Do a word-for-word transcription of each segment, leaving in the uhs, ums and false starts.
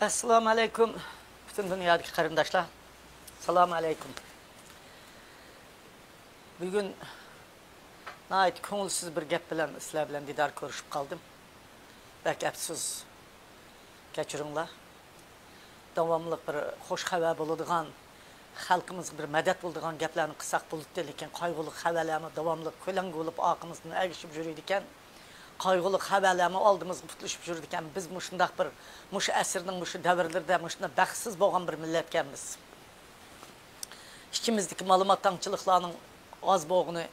ئەسسالامۇ ئەلەيكۇم، پۈتۈن دۇنيادىكى قېرىنداشلار. سالام ئەلەيكۇم. بۈگۈن ناھايىتى كۆڭۈلسىز بىر گەپ بىلەن سىلەر بىلەن دىدار كۆرۈشۈپ قالدىم. بەك ئەپسۇس، كەچۈرۈڭلار. داۋاملىق بىر خۇش خەۋەر بولىدىغان، خەلقىمىزغا بىر مەدەت بولىدىغان گەپلەرنى قىلساق بولاتتى، لېكىن قايغۇلۇق خەۋەرلەرمۇ داۋاملىق كۆلەڭگە بولۇپ ئارقىمىزدىن ئەگىشىپ يۈرىدىكەن. قايغۇلۇق خەۋەرلەرمۇ ئالدىمىزغا پۇتلىشىپ يۈرىدىكەن. بىز مۇشۇنداق بىر، مۇشۇ ئەسىرنىڭ مۇشۇ دەۋرلىرىدە مۇشۇنداق بەختسىز بولغان بىر مىللەتكەنمىز. ئىچىمىزدىكى مالىماتاڭچىلىقلارنىڭ ئاز بولغىنى،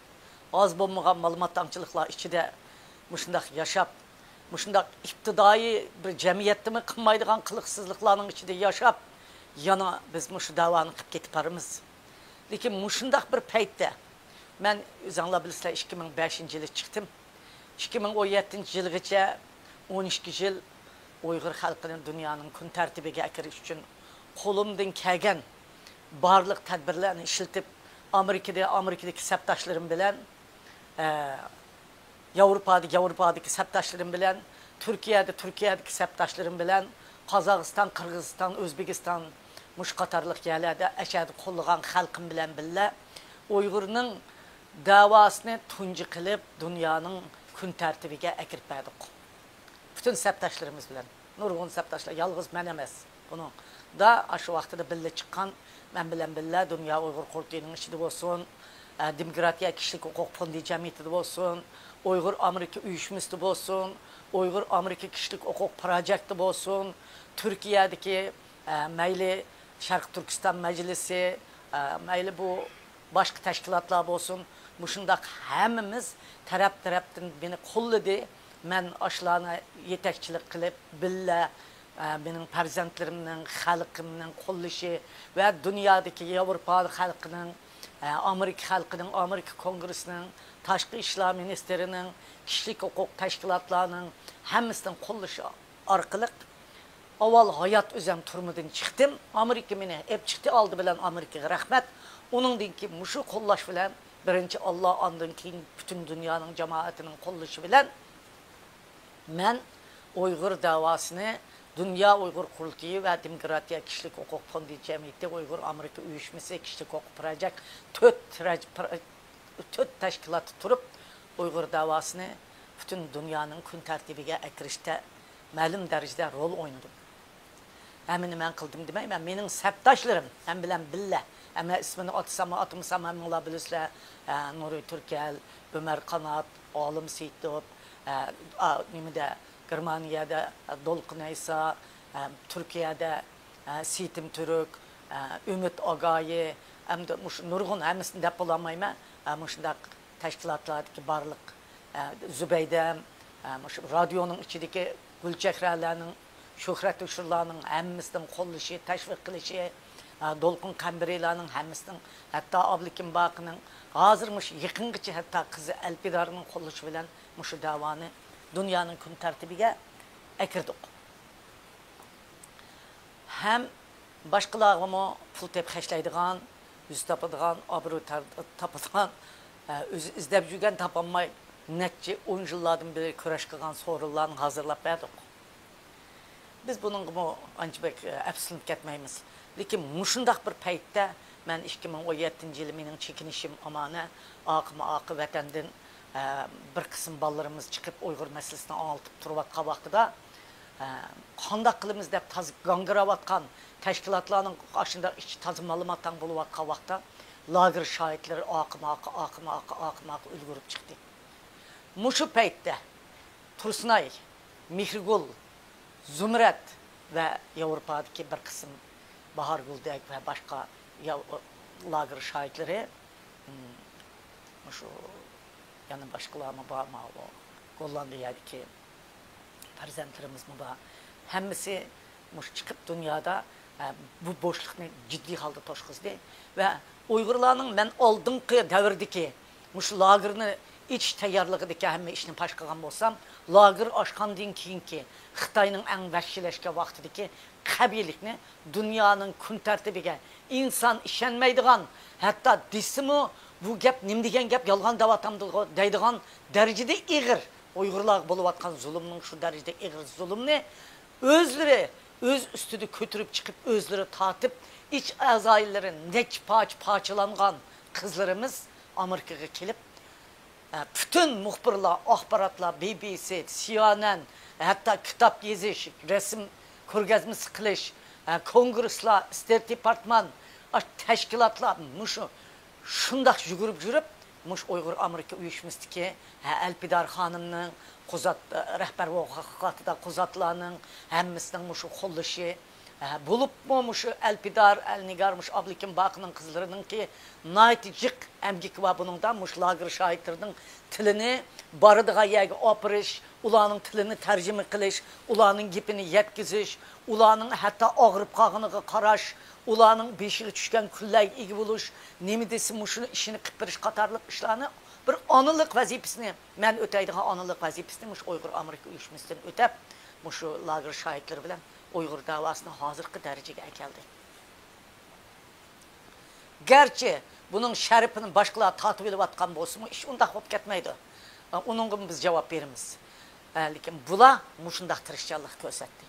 ئاز بولمىغان مالىماتاڭچىلىقلار ئىچىدە مۇشۇنداق ياشاپ، مۇشۇنداق ئىپتىدائىي بىر جەمئىيەتتىمۇ قىلمايدىغان قىلىقسىزلىقلارنىڭ ئىچىدە ياشاپ، يەنە بىز مۇشۇ دەۋانى قىلىپ كېتىپ بارىمىز. لېكىن مۇشۇنداق بىر پەيتتە، مەن، ئۆزۈڭلار بىلىسىلەر، ئىككى مىڭ بەشىنچى يىلى چىقتىم. ئىككى مىڭ ئون يەتتىنچى يىلغىچە ئون ئىككى يىل ئۇيغۇر خەلقىنى دۇنيانىڭ كۈن تەرتىپىگە ئەكىرىش ئۈچۈن قولۇمدىن كەلگەن بارلىق تەدبىرلەرنى ئىشلىتىپ، ئامېرىكىدا، ئامېرىكىدىكى سەپداشلىرىم بىلەن، ئە، ياۋروپادا، ياۋروپادىكى سەپداشلىرىم بىلەن، تۈركىيەدە، تۈركىيەدىكى سەپداشلىرىم بىلەن، قازاقىستان، قىرغىزىستان، ئۆزبېكىستان، مۇشۇ قاتارلىق يەرلەردە ئەشەدە قوللىغان خەلقىم بىلەن بىللە ئۇيغۇرنىڭ دەۋاسىنى تۇنجى قىلىپ، دۇنيانىڭ كۈن تەرتىپىگە ئەكىرىپ بەردۇق. پۈتۈن سەپداشلىرىمىز بىلەن، نۇرغۇن سەپداشلار، يالغۇز مەن ئەمەس. بۇنىڭدا ئاشۇ ۋاقتىدا بىللە چىققان، مەن بىلەن بىللە دۇنيا ئۇيغۇر قۇرۇلتىيىنىڭ ئىچىدە بولسۇن، ئە، دېموكراتىيە كىشىلىك ھوقۇق فوندى جەمئىيىتىدە بولسۇن، ئۇيغۇر ئامېرىكا ئۇيۇشمىسىدا بولسۇن، ئۇيغۇر ئامېرىكا كىشىلىك ھوقۇق پروجېكتى بولسۇن، تۈركىيەدىكى، ئە، مەيلى شەرقىي تۈركىستان مەجلىسى، ئە، مەيلى بۇ باشقا تەشكىلاتلار بولسۇن، مۇشۇنداق ھەممىمىز تەرەپ-تەرەپتىن مېنى قوللىدى. مەن ئاشۇلارنى يېتەكچىلىك قىلىپ، بىللە، ئە، مېنىڭ پەرزەنتلىرىمنىڭ، خەلقىمنىڭ قوللىشى ۋە دۇنيادىكى ياۋروپا خەلقىنىڭ، ئە، ئامېرىكا خەلقىنىڭ، ئامېرىكا كونگرېسسىنىڭ، تاشقى ئىشلار مىنىستىرىنىڭ، كىشىلىك ھوقۇق تەشكىلاتلارنىڭ ھەممىسىنىڭ قوللىشى ئارقىلىق ئاۋۋال ھايات ئۆزەم تۈرمىدىن چىقتىم. ئامېرىكا مېنى ئېلىپ چىقتى ئالدى بىلەن، ئامېرىكىغا رەھمەت. ئۇنىڭدىن كېيىن مۇشۇ قوللاش بىلەن بىرىنچى ئاللا، ئاندىن كېيىن پۈتۈن دۇنيانىڭ جامائىتىنىڭ قوللىشى بىلەن مەن ئۇيغۇر دەۋاسىنى دۇنيا ئۇيغۇر قۇرۇلتىيى ۋە دېموكراتىيە كىشىلىك ھوقۇق فوندى جەمئىيىتى، ئۇيغۇر ئامېرىكا ئۇيۇشمىسى كىشىلىك ھوقۇق پروجېكت تۆت تەرەج-، پرو-، تۆت تەشكىلاتتا تۇرۇپ ئۇيغۇر دەۋاسىنى پۈتۈن دۇنيانىڭ كۈن تەرتىپىگە ئەكىرىشتە مەلۇم دەرىجىدە رول ئوينىدىم. ھەممىنى مەن قىلدىم دېمەيمەن، مېنىڭ سەپداشلىرىم، مەن بىلەن بىللە، ھەممە ئىسمىنى ئاتىساممۇ ئاتىمىساممۇ ھەممىڭلار بىلىسىلەر، ئە، نۇرى تۈركەل، ئۆمەر قانات، ئالىم سېيىتوف، ئە، ئا، نېمىدە، گېرمانىيەدە، ئە، دولقۇن ئەيسا، ئە، تۈركىيەدە، ئە، سېيىتىم تۈرك، ئە، ئۈمىد ئاگايى، ئەمدى مۇشۇ نۇرغۇن، ھەممىسىنى دەپ بولالمايمەن، ئە، مۇشۇنداق تەشكىلاتلاردىكى بارلىق، ئە، زۇبەيدەم، ئە، مۇشۇ رادىيونىڭ ئىچىدىكى گۈلچېھرەلەرنىڭ، شۆھرەت ھۆشۈرلارنىڭ ھەممىسىنىڭ قوللىشى، تەشۋىق قىلىشى، ئە، دولقۇن قەمبىرىلارنىڭ ھەممىسىنىڭ، ھەتتا ئابلىكىم باقىنىڭ ھازىر مۇشۇ يېقىنغىچە ھەتتا قىزى ئەلپىدارنىڭ قوللىشى بىلەن مۇشۇ دەۋانى دۇنيانىڭ كۈن تەرتىپىگە ئەكىردۇق. ھەم باشقىلارغىمۇ پۇل تېپىپ خەجلەيدىغان، يۈز تاپىدىغان، ئابرۇي تار-، تاپىدىغان، ئە، ئۆزى ئىزدەپ يۈرگەن تاپالماي، نەچچە ئون يىللاردىن بېرى كۈرەش قىلغان سورۇنلارنى ھازىرلاپ بەردۇق. بىز بۇنىڭغىمۇ ئانچە بەك، ئە، ئەپسۇسلىنىپ كەتمەيمىز. لېكىن مۇشۇنداق بىر پەيتتە مەن ئىككى مىڭ ئون يەتتىنچى يىلى مېنىڭ چېكىنىشىم ئامانە، ئاقىمۇ ئاقى ۋەتەندىن، ئە، بىر قىسىم بالىلىرىمىز چىقىپ ئۇيغۇر مەسىلىسىنى ئاڭلىتىپ تۇرۇۋاتقان ۋاقتىدا، ئە، قانداق قىلىمىز دەپ تازا گاڭگىراۋاتقان تەشكىلاتلارنىڭ ئاشۇنداق ئىچى تازا مالىماتاڭ بولۇۋاتقان ۋاقىتتا، لاگېر شاھىتلىرى ئاقىماقا، ئاقىماقا، ئاقىماقا ئۈلگۈرۈپ چىقتى. مۇشۇ پەيتتە تۇرسۇنئاي، مېھرىگۈل، زۇمرەت ۋە ياۋروپادىكى بىر قىسىم باھارگۈلدەك ۋە باشقا ياۋ-، لاگېر شاھىتلىرى، مم، مۇشۇ يەنە باشقىلارمۇ بار، ماۋۇ گوللاندىيەدىكى پەرزەنتلىرىمىزمۇ بار. ھەممىسى مۇشۇ چىقىپ دۇنيادا، ئە، بۇ بوشلۇقنى جىددىي ھالدا توشقۇزدى. ۋە ئۇيغۇرلارنىڭ مەن ئالدىنقى دەۋردىكى مۇشۇ لاگېرنى ئېچىش تەييارلىقىدىكى ھەممە ئىشنى پاش قىلغان بولسام، لاگېر ئاچقاندىن كېيىنكى خىتاينىڭ ئەڭ ۋەھشىيلەشكەن ۋاقتىدىكى قەبىھلىكنى دۇنيانىڭ كۈن تەرتىپىگە ئىنسان ئىشەنمەيدىغان، ھەتتا دېسىمۇ، بۇ گەپ نېمە دېگەن گەپ، يالغان دەۋاتامدىغۇ دەيدىغان دەرىجىدە ئېغىر، ئۇيغۇرلارغا بولۇۋاتقان زۇلۇمنىڭ شۇ دەرىجىدە ئېغىر زۇلۇمنى ئۆزلىرى ئۆز ئۈستىدە كۆتۈرۈپ چىقىپ، ئۆزلىرى تارتىپ، ئىچ ئەزالىرى نەچچە پارچە پارچىلانغان قىزلىرىمىز ئامېرىكىغا كېلىپ، ئە، پۈتۈن مۇخبىرلار، ئاخباراتلار، بى بى سى، سىئېن ئېن، ھەتتا كىتاب يېزىش، رەسىم كۆرگەزمىسى قىلىش، ئە، كونگرېسلار، ئىستېيت دېپارتمان، ئاش-، تەشكىلاتلار مۇشۇ شۇنداق يۈگۈرۈپ يۈرۈپ، مۇشۇ ئۇيغۇر ئامېرىكا ئۇيۇشمىسىدىكى، ھە، ئەلپىدار خانىمنىڭ، قۇزات، رەھبەر ۋاقتىدا قۇزاتلارنىڭ ھەممىسىنىڭ مۇشۇ قوللىشى، ھە، بولۇپمۇ مۇشۇ ئەلپىدار، ئەلنىگار، مۇشۇ ئابلىكىم باقىنىڭ قىزلىرىنىڭكى ناھايىتى جىق ئەمگىكى بار بۇنىڭدا. مۇشۇ لاگېر شاھىتلىرىنىڭ تىلىنى بارىدىغان يەرگە ئاپىرىش، ئۇلارنىڭ تىلىنى تەرجىمە قىلىش، ئۇلارنىڭ گېپىنى يەتكۈزۈش، ئۇلارنىڭ ھەتتا ئاغرىپ قالغىنىغا قاراش، ئۇلارنىڭ بېشىغا چۈشكەن كۈنلەرگە ئىگە بولۇش، نېمە دېسە مۇشۇنى ئىشىنى قىلىپ بېرىش قاتارلىق ئىشلارنى بىر ئانىلىق ۋەزىپىسىنى، مەن ئۆتەيدىغان ئانىلىق ۋەزىپىسىنى مۇشۇ ئۇيغۇر ئامېرىكا ئۇيۇشمىسىدىن ئۆتەپ، مۇشۇ لاگېر شاھىتلىرى بىلەن ئۇيغۇر دەۋاسىنى ھازىرقى دەرىجىگە ئەكەلدى. گەرچە بۇنىڭ شەرىپىنى باشقىلار تارتىۋېلىۋاتقان بولسىمۇ، ئىش ئۇنداق بولۇپ كەتمەيدۇ. ئۇنىڭغىمۇ بىز جاۋاب بېرىمىز. لېكىن بۇلار مۇشۇنداق تىرىشچانلىق كۆرسەتتى.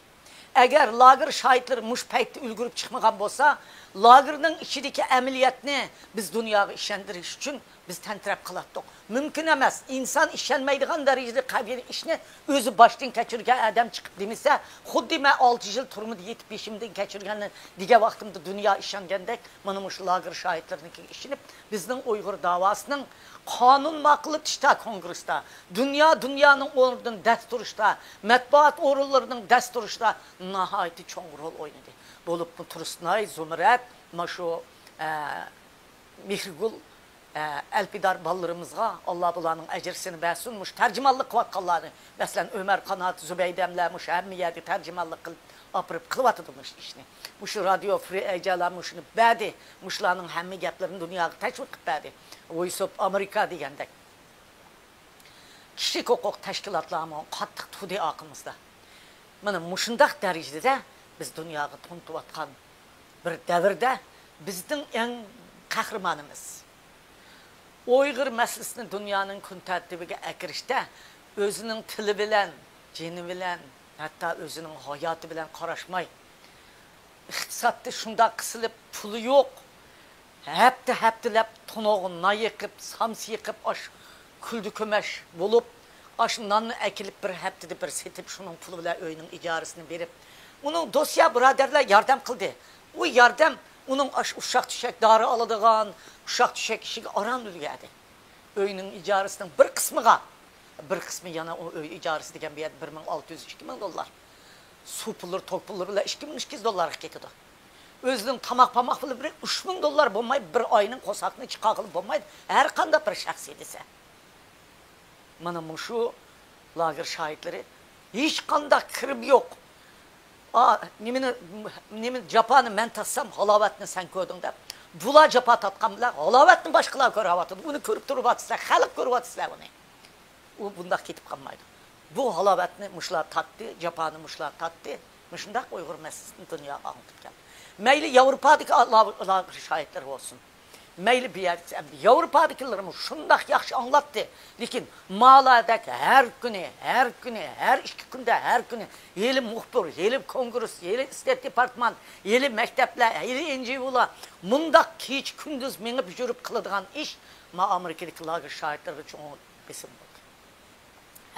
ئەگەر لاگېر شاھىتلىرى مۇشۇ پەيتتە ئۈلگۈرۈپ چىقمىغان بولسا، لاگېرنىڭ ئىچىدىكى ئەمەلىيەتنى بىز دۇنياغا ئىشەندۈرۈش ئۈچۈن بىز تەمتىرەپ قىلاتتۇق. مۇمكىن ئەمەس. ئىنسان ئىشەنمەيدىغان دەرىجىدە قەبىھ ئىشنى ئۆزى باشتىن كەچۈرگەن ئادەم چىقىپ دېمىسە، خۇددى مەن ئالتە يىل تۈرمىدە يېتىپ بېشىمدىن كەچۈرگەننى دېگەن ۋاقتىمدا دۇنيا ئىشەنگەندەك، مانا مۇشۇ لاگېر شاھىتلىرىنىڭكىگە ئىشىنىپ، بىزنىڭ ئۇيغۇر داۋاسىنىڭ قانۇن ماقۇللىتىشتا كونگرېستا، دۇنيا، دۇنيانىڭ ئورنىدىن دەس تۇرۇشتا، مەتبۇئات ئورۇنلىرىنىڭ دەس تۇرۇشتا ناھايىتى چوڭ رول ئوينىدى. بولۇپمۇ تۇرسۇنئاي، زۇمرەت، مانا شۇ، ئە، مېھرىگۈل، ئە، ئەلپىدار بالىلىرىمىزغا ئاللا بۇلارنىڭ ئەجرىسىنى بەرسۇن. مۇشۇ تەرجىمانلىق قىلىۋاتقانلارنى، مەسىلەن، ئۆمەر قانات، زۇبەيدەملەر مۇشۇ ھەممە يەرگە تەرجىمانلىق قىلىپ ئاپىرىپ قىلىۋاتىدۇ مۇشۇ ئىشنى. مۇشۇ رادىيو فرى ئەيجالار مۇشۇنى بەردى. مۇشۇلارنىڭ ھەممە گەپلىرىنى دۇنياغا تەشۋىق قىلىپ بەردى. ۋويس ئوف ئامېرىكا دېگەندەك. كىشىلىك ھوقۇق تەشكىلاتلارمۇ قاتتىق تۇردى ئارقىمىزدا. مانا مۇشۇنداق دەرىجىدە بىز دۇنياغا تونۇتۇۋاتقان بىر دەۋردە بىزنىڭ ئەڭ قەھرىمانىمىز، ئۇيغۇر مەسىلىسىنى دۇنيانىڭ كۈن تەرتىپىگە ئەكىرىشتە ئۆزىنىڭ تىلى بىلەن، جېنى بىلەن، ھەتتا ئۆزىنىڭ ھاياتى بىلەن قاراشماي، ئىقتىسادتا شۇنداق قىسىلىپ، پۇلى يوق، ھەپتە ھەپتىلەپ تونۇغا نان يېقىپ، سامسا يېقىپ، ئاش كۈلدە كۆمەش بولۇپ، ئاشۇ ناننى ئەكېلىپ بىر ھەپتىدە بىر سېتىپ، شۇنىڭ پۇلى بىلەن ئۆينىڭ ئىجارىسىنى بېرىپ، ئۇنىڭ دوست يا بۇرادەرلەر ياردەم قىلدى. ئۇ ياردەم ئۇنىڭ ئاشۇ ئۇششاق چۈشەك دارى ئالىدىغان، ئۇششاق چۈشەك ئىشىگە ئاران ئۈلگەردى. ئۆينىڭ ئىجارىسىنىڭ بىر قىسمىغا، بىر قىسمى يەنە ئۇ ئۆي ئىجارىسى دېگەن بۇ يەردە بىر مىڭ ئالتە يۈز، ئىككى مىڭ دوللار. سۇ پۇللىرى، توك پۇللىرى بىلەن ئىككى مىڭ ئىككى يۈز دوللارغا كېتىدۇ. ئۆزىنىڭ تاماق پاماق پۇلى بىر ئۈچ مىڭ دوللار بولماي، بىر ئاينىڭ قورساقنى چىقارغىلى بولمايدۇ، ھەر قانداق بىر شەخسىي دېسە. مانا مۇشۇ لاگېر شاھىتلىرى ھېچقانداق كىرىمى يوق. ئا، نېمىنى، نېمە جاپانى مەن تارتسام، ھالاۋەتنى سەن كۆردۈڭ دەپ. بۇلار جاپا تارتقان بىلەن ھالاۋەتنى باشقىلار كۆرۈۋاتىدۇ. ئۇنى كۆرۈپ تۇرۇۋاتىسىلەر، خەلق كۆرۈۋاتىسىلەر ئۇنى. ئۇ بۇنداق كېتىپ قالمايدۇ. بۇ ھالاۋەتنى مۇشۇلار تارتتى، جاپانى مۇشۇلار تارتتى. مۇشۇنداق ئۇيغۇر مەسىلىسىنى دۇنياغا ئاڭلىتىپ كەلدى. مەيلى ياۋروپادىكى لا-، لاگېر شاھىتلىرى بولسۇن. مەيلى بۇ يەردىكى، ئەمدى ياۋروپادىكىلىرمۇ شۇنداق ياخشى ئاڭلاتتى. لېكىن مالاردەك ھەر كۈنى، ھەر كۈنى، ھەر ئىككى كۈندە، ھەر كۈنى ھېلى مۇخبىر، ھېلى كونگرېس، ھېلى ئىستېيت دېپارتمان، ھېلى مەكتەپلەر، ھېلى ئېن جى ئولار مۇنداق كېچە كۈندۈز مېڭىپ يۈرۈپ قىلىدىغان ئىش ما ئامېرىكىدىكى لاگېر شاھىتلىرىغا چوڭ بېسىم بولدى.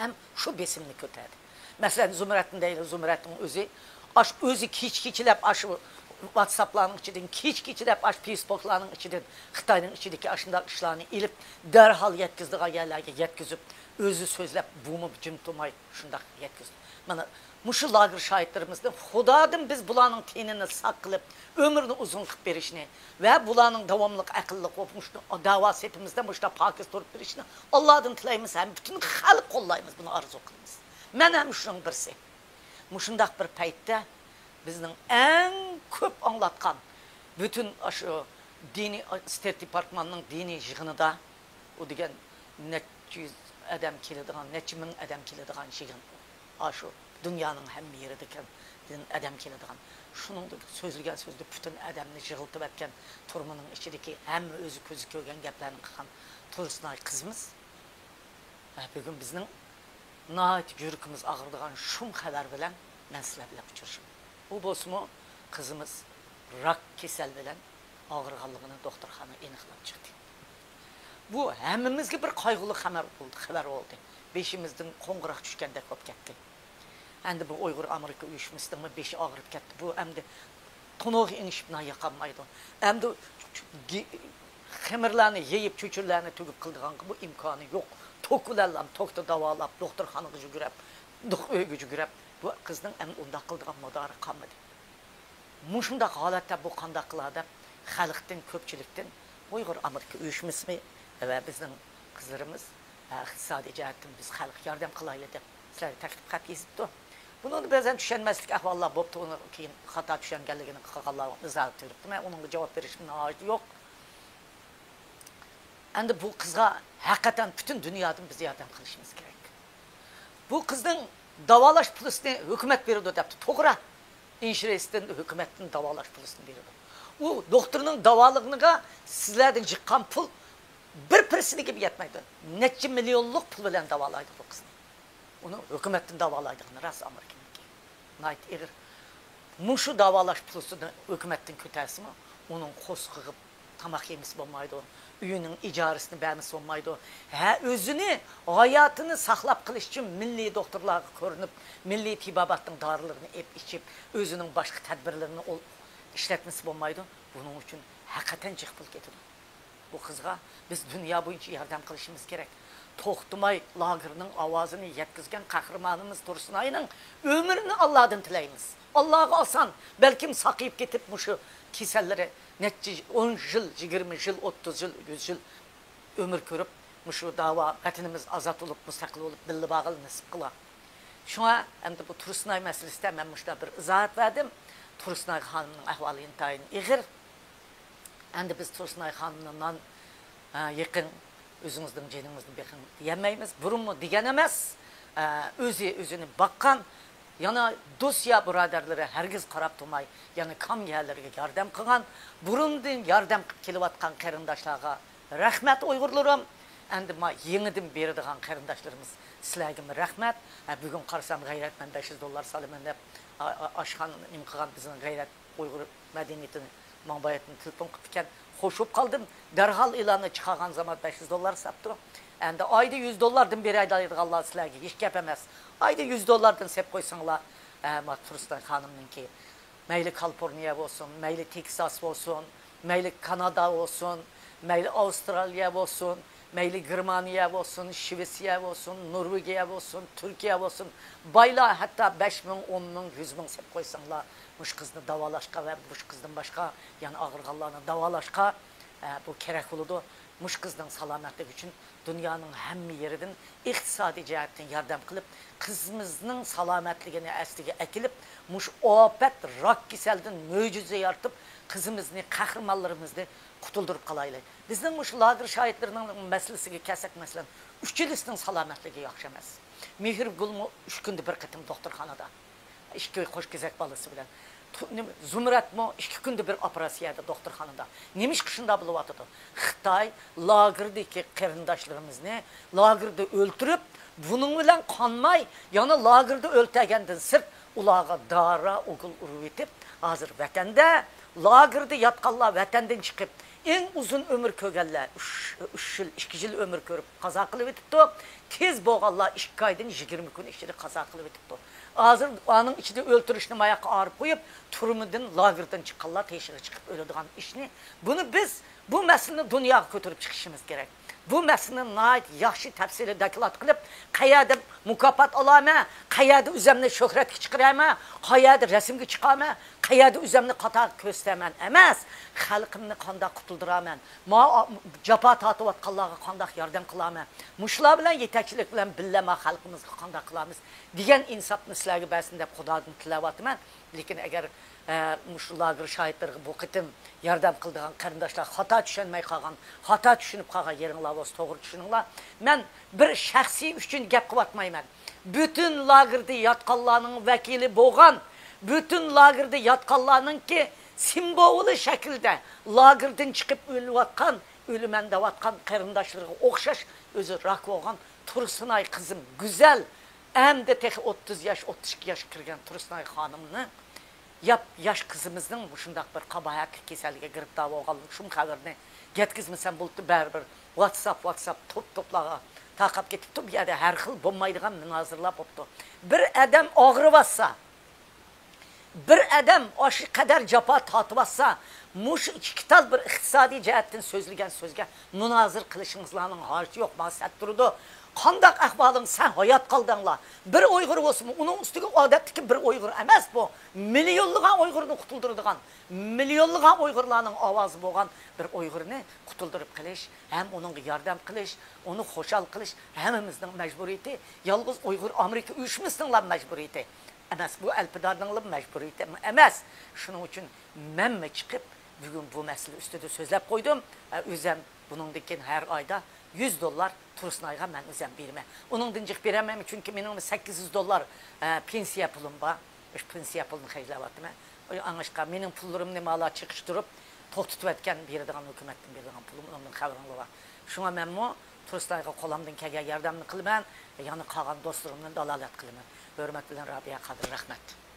ھەم شۇ بېسىمنى كۆتەردى. مەسىلەن، زۇمرەتنى دەيلى، زۇمرەتنىڭ ئۆزى، ئاش، ئۆزى كېچە-كېچىلەپ ئاشۇ ۋاتساپلارنىڭ ئىچىدىن، كېچە-كېچىلەپ ئاشۇ فېيسبوكلارنىڭ ئىچىدىن خىتاينىڭ ئىچىدىكى ئاشۇنداق ئىشلارنى ئېلىپ، دەرھال يەتكۈزىدىغان يەرلەرگە يەتكۈزۈپ، ئۆزى سۆزلەپ، بۇمۇ جىم تۇرماي شۇنداق يەتكۈزدى. مانا، مۇشۇ لاگېر شاھىتلىرىمىزدىن خۇدادىن بىز بۇلارنىڭ تېنىنى ساق قىلىپ، ئۆمرىنى ئۇزۇن قىلىپ بېرىشنى ۋە بۇلارنىڭ داۋاملىق ئەقىللىق بولۇپ، مۇشۇ دەۋا سېپىمىزدە مۇشۇنداق پاكىز تۇرۇپ بېرىشىنى ئاللادىن تىلەيمىز ھەم پۈتۈن خەلق قوللايمىز، بۇنى ئارزۇ قىلىمىز. مەن ھەم شۇنىڭ بىرسى. مۇشۇنداق بىر پەيتتە بىزنىڭ ئەڭ كۆپ ئاڭلاتقان پۈتۈن ئاشۇ دىنىي، ئىستېيت دېپارتماننىڭ دىنىي يىغىنىدا، ئۇ دېگەن نەچچە يۈز ئادەم كېلىدىغان، نەچچە مىڭ ئادەم كېلىدىغان يىغىن. ئاشۇ دۇنيانىڭ ھەممە يېرىدىكى ئادەم كېلىدىغان. شۇنىڭدا سۆزلىگەن سۆزىدە پۈتۈن ئادەمنى يىغىلتىۋەتكەن، تۈرمىنىڭ ئىچىدىكى ھەممە ئۆزى كۆزى كۆرگەن گەپلەرنى قىلغان تۇرسۇنئاي قىزىمىز. ھە، بۈگۈن بىزنىڭ ناھايىتى يۈرىكىمىز ئاغرىدىغان شۇم خەۋەر بىلەن مەن سىلەر بىلەن ئۇچرىشىمەن. ئۇ بولسىمۇ قىزىمىز راك كېسەل بىلەن ئاغرىغانلىقىنى دوختۇرخانا ئېنىقلاپ چىقتى. بۇ ھەممىمىزگە بىر قايغۇلۇق خەۋەر بولدى، خەۋەر بولدى. بېشىمىزدىن قوڭغۇراق چۈشكەندەك بولۇپ كەتتى. ئەمدى بۇ ئۇيغۇر ئامېرىكا ئۇيۇشمىسىنىڭمۇ بېشى ئاغرىپ كەتتى. بۇ ئەمدى تونۇغا ئېڭىشىپ نان ياقالمايدۇ. ئەمدى گې-، خېمىرلارنى يېيىپ، چۆچۈرىلەرنى تۈگۈپ قىلىدىغانغا بۇ ئىمكانى يوق. توك بىلەنلا توكتا داۋالاپ، دوختۇرخانىغا يۈگۈرۈپ، دوق-، ئۆيگە يۈگۈرۈپ، بۇ قىزنىڭ ئەمدى ئۇنداق قىلىدىغان مادارى قالمىدى. مۇشۇنداق ھالەتتە بۇ قانداق قىلا دەپ، خەلقتىن، كۆپچىلىكتىن، ئۇيغۇر ئامېرىكا ئۇيۇشمىسىمۇ ۋە بىزنىڭ قىزلىرىمىز، ئە، ئىقتىسادىي جەھەتتىن بىز خەلققە ياردەم قىلايلى دەپ سىلەرگە تەكلىپ خەت يېزىپتۇ. بۇنىڭدا بەزەن چۈشەنمەسلىك ئەھۋاللار بوپتۇ، ئۇنى كېيىن خاتا چۈشەنگەنلىكىنى قىلغانلار ئىزاھات بېرىپتۇ. مەن ئۇنىڭغا جاۋاب بېرىشىمنىڭ ھاجىتى يوق. ئەمدى بۇ قىزغا ھەقىقەتەن پۈتۈن دۇنيادىن بىز ياردەم قىلىشىمىز كېرەك. بۇ قىزنىڭ داۋالاش پۇلىسىنى ھۆكۈمەت بېرىدۇ دەپتۇ، توغرا. ئىنشۇرېنستىن، ھۆكۈمەتتىن داۋالاش پۇلىسىنى بېرىدۇ. ئۇ دوختۇرنىڭ داۋالىغىنىغا سىلەردىن يىغقان پۇل بىر پىرسېنتىگىمۇ يەتمەيدۇ. نەچچە مىليونلۇق پۇل بىلەن داۋالايدۇ بۇ قىزنى. ئۇنى ھۆكۈمەتتىن داۋالايدىغىنى راست ئامېرىكىنىڭكى. ناھايىتى ئېغىر. مۇشۇ داۋالاش پۇلىسىنى ھۆكۈمەتتىن كۆتەرسىمۇ، ئۇنىڭ قورسىقىغا تاماق يېمىسە بولمايدۇ، ئۆيىنىڭ ئىجارىسىنى بەرمىسە بولمايدۇ. ھە، ئۆزىنى، ھاياتىنى ساقلاپ قېلىش ئۈچۈن مىللىي دوختۇرلارغا كۆرۈنۈپ، مىللىي تېبابەتنىڭ دارىلىرىنى ئېلىپ ئىچىپ، ئۆزىنىڭ باشقا تەدبىرلىرىنى ئول-، ئىشلەتمىسە بولمايدۇ. بۇنىڭ ئۈچۈن ھەقىقەتەن جىق پۇل كېتىدۇ. بۇ قىزغا بىز دۇنيا بويىچە ياردەم قىلىشىمىز كېرەك. توختىماي لاگېرنىڭ ئاۋازىنى يەتكۈزگەن قەھرىمانىمىز تۇرسۇنئاينىڭ ئۆمرىنى ئاللادىن تىلەيمىز. ئاللاغا ئاسان، بەلكىم ساقىيىپ كېتىپ، مۇشۇ كېسەللىرى نەچچە ئون يىل، يىگىرمە يىل، ئوتتۇز يىل، يۈز يىل ئۆمۈر كۆرۈپ، مۇشۇ داۋا ۋەتىنىمىز ئازاد بولۇپ، مۇستەقىل بولۇپ، بىللە بارغىلى نېسىپ قىلا. شۇڭا ئەمدى بۇ تۇرسۇنئاي مەسىلىسىدە مەن مۇشۇنداق بىر ئىزاھات بەردىم. تۇرسۇنئاي خانىمنىڭ ئەھۋالى ئىنتايىن ئېغىر. ئەمدى بىز تۇرسۇنئاي خانىمنى نان، ئە، يېقىڭ، ئۆزىڭىزنىڭ جېنىڭىزنى بېقىڭ دېيەلمەيمىز. بۇرۇنمۇ دېگەن ئەمەس، ئە، ئۆزى ئۆزىنى باققان، يەنە دوست يا بۇرادەرلىرى ھەرگىز قاراپ تۇرماي، يەنە كام يەرلىرىگە ياردەم قىلغان، بۇرۇندىن ياردەم قىلىپ كېلىۋاتقان قېرىنداشلارغا رەھمەت ئۇيغۇرلىرىم. ئەمدى ما يېڭىدىن بېرىدىغان قېرىنداشلىرىمىز، سىلەرگىمۇ رەھمەت. ھە، بۈگۈن قارىسام، غەيرەتمەن بەش يۈز دوللار سالىمەن دەپ، ئا-، ئا-، ئاشخانا نېمە قىلغان بىزنىڭ غەيرەت ئۇيغۇر مەدەنىيىتىنى ماڭا باياتىن تېلېفون قىپتىكەن. خوش بوپ قالدىم. دەرھال ئېلاننى چىقارغان زامان بەش يۈز دوللار ساپتۇ. ئەمدى ئايدا يۈز دوللاردىن بېرەيدىغانلار سىلەرگە ھېچ گەپ ئەمەس. ئايدا يۈز دوللاردىن سېلىپ قويساڭلار، ئە، ما تۇرسۇن خانىمنىڭكى مەيلى كالىفورنىيە بولسۇن، مەيلى تېكساس بولسۇن، مەيلى كانادا بولسۇن، مەيلى ئاۋسترالىيە بولسۇن، مەيلى گېرمانىيە بولسۇن، شىۋېتسىيە بولسۇن، نورۋېگىيە بولسۇن، تۈركىيە بولسۇن، بايلار ھەتتا بەش مىڭ، ئون مىڭ، يۈز مىڭ سېلىپ قويساڭلار، مۇشۇ قىزنى داۋالاشقا ۋە مۇشۇ قىزدىن باشقا يەنە ئاغرىغانلارنى داۋالاشقا، ئە، بۇ كېرەك بولىدۇ. مۇشۇ قىزنىڭ سالامەتلىكى ئۈچۈن دۇنيانىڭ ھەممە يېرىدىن ئىقتىسادىي جەھەتتىن ياردەم قىلىپ، قىزىمىزنىڭ سالامەتلىكىنى ئەسلىگە ئەكېلىپ، مۇشۇ ئاپەت راك كېسەلدىن مۆجىزە يارىتىپ، قىزىمىزنى، قەھرىمانلىرىمىزنى قۇتۇلدۇرۇپ قالايلى. بىزنىڭ مۇشۇ لاگېر شاھىتلىرىنىڭ مەسىلىسىگە كەلسەك، مەسىلەن، ئۈچىلىسىنىڭ سالامەتلىكى ياخشى ئەمەس. مېھرىگۈلمۇ ئۈچ كۈندە بىر قېتىم دوختۇرخانىدا. ئىككى قوش كېزەك بالىسى بىلەن. تۇ-، نېمە، زۇمرەتمۇ ئىككى كۈندە بىر ئوپېراتسىيەدە دوختۇرخانىدا. نېمىشقا شۇنداق بولۇۋاتىدۇ؟ خىتاي لاگېردىكى قېرىنداشلىرىمىزنى لاگېردا ئۆلتۈرۈپ، بۇنىڭ بىلەن قانماي، يەنە لاگېردا ئۆلتۈرگەندىن سىرت، ئۇلارغا دارا ئوكۇل ئۇرۇۋېتىپ، ھازىر ۋەتەندە لاگېردا ياتقانلار ۋەتەندىن چىقىپ، ئەڭ ئۇزۇن ئۆمۈر كۆرگەنلەر ئۈچ، ئۈچ يىل، ئىككى يىل ئۆمۈر كۆرۈپ قازا قىلىۋېتىپتۇ. تېز بولغانلار ئىككى ئايدىن يىگىرمە كۈن ئىچىدە قازا قىلىۋېتىپتۇ. ھازىر ئانىڭ ئىچىدە ئۆلتۈرۈشنى ماياققا ئايرىپ قويۇپ، تۈرمىدىن، لاگېردىن چىققانلار تېشىغا چىقىپ ئۆلىدىغان ئىشنى، بۇنى بىز بۇ مەسىلىنى دۇنياغا كۆتۈرۈپ چىقىشىمىز كېرەك. بۇ مەسىلىنى ناھايىتى ياخشى تەپسىلىي دوكلات قىلىپ، قەيەردە مۇكاپات ئالامەن، قەيەردە ئۆزۈمنى شۆھرەتكە چىقىرامەن، قەيەردە رەسىمگە چىقامەن، قەيەردە ئۆزۈمنى قاتارغا كۆرسىتەمەن ئەمەس، خەلقىمنى قانداق قۇتۇلدۇرامەن، ما جاپا تارتىۋاتقانلارغا قانداق ياردەم قىلامەن، مۇشۇلار بىلەن يېتەكچىلىك بىلەن بىللە ما خەلقىمىزغا قانداق قىلىمىز دېگەن ئىنساپنى سىلەرگە بەرسۇن دەپ خۇدادىن تىلەۋاتىمەن. لېكىن ئەگەر، ئە، مۇشۇ لاگېر شاھىتلىرىغا بۇ قېتىم ياردەم قىلىدىغان قېرىنداشلار خاتا چۈشەنمەي قالغان، خاتا چۈشىنىپ قالغان يېرىڭلار بولسا توغرا چۈشىنىڭلار. مەن بىر شەخسىي ئۈچۈن گەپ قىلىۋاتمايمەن. پۈتۈن لاگېردا ياتقانلارنىڭ ۋەكىلى بولغان، پۈتۈن لاگېردا ياتقانلارنىڭكى سىمۋولى شەكلىدە لاگېردىن چىقىپ ئۆلۈۋاتقان، ئۆلىمەن دەۋاتقان قېرىنداشلىرىغا ئوخشاش ئۆزى راك بولغان تۇرسۇنئاي قىزىم گۈزەل، ئەمدى تېخى ئوتتۇز ياش، ئوتتۇز ئىككى ياشقا كىرگەن تۇرسۇنئاي خانىمنى ياپ ياش قىزىمىزنىڭ مۇشۇنداق بىر قاباھەتلىك كېسەلگە گىرىپتار بولغان شۇم خەۋىرىنى يەتكۈزمىسەم بولۇپتۇ، بەرىبىر ۋاتساپ، ۋاتساپ توپ توپلارغا تارقاپ كېتىپتۇ. بۇ يەردە ھەر خىل بولمايدىغان مۇنازىرىلەر بوپتۇ. بىر ئادەم ئاغرىۋاتسا، بىر ئادەم ئاشۇ قەدەر جاپا تارتىۋاتسا، مۇشۇ ئىككى تال بىر ئىقتىسادىي جەھەتتىن سۆزلىگەن سۆزگە مۇنازىرە قىلىشىڭىزلارنىڭ ھاجىتى يوق، ماڭا سەت تۇرىدۇ. قانداق ئەھۋالىڭ، سەن ھايات قالدىڭلا. بىر ئۇيغۇر بولسىمۇ، ئۇنىڭ ئۈستىگە ئادەتتىكى بىر ئۇيغۇر ئەمەس بۇ. مىليونلىغان ئۇيغۇرنى قۇتۇلدۇرىدىغان، مىليونلىغان ئۇيغۇرلارنىڭ ئاۋازى بولغان بىر ئۇيغۇرنى قۇتۇلدۇرۇپ قېلىش، ھەم ئۇنىڭغا ياردەم قىلىش، ئۇنى خۇشال قىلىش ھەممىمىزنىڭ مەجبۇرىيىتى، يالغۇز ئۇيغۇر ئامېرىكا ئۇيۇشمىسىنىڭلا مەجبۇرىيىتى ئەمەس، بۇ ئەلپىدارنىڭلا مەجبۇرىيىتى ئەمەس. شۇنىڭ ئۈچۈن مەنمۇ چىقىپ، بۈگۈن بۇ مەسىلە ئۈستىدە سۆزلەپ قويدۇم. ئە، ئۆزەم بۇنىڭدىن كېيىن ھەر ئايدا يۈز دوللار تۇرسۇنئايغا مەن ئۆزەم بېرىمەن. ئۇنىڭدىن جىق بېرەلمەيمەن، چۈنكى مېنىڭ سەككىز يۈز دوللار، ئە، پېنسىيە پۇلۇم بار. شۇ پېنسىيە پۇلىنى خەجلەۋاتىمەن. ئاڭلاشقا، مېنىڭ پۇللىرىمنى مالا چېقىشتۇرۇپ توختىتىۋەتكەن، بېرىدىغان، ھۆكۈمەتتىن بېرىدىغان پۇلۇم، ئۇنىڭدىن خەۋىرىڭلار بار. شۇڭا مەنمۇ تۇرسۇنئايغا قولۇمدىن كەلگەن ياردەمنى قىلىمەن. يەنە قالغان دوستلىرىمدىن دالالەت قىلىمەن. ھۆرمەت بىلەن، رابىيە قادىر. رەھمەت.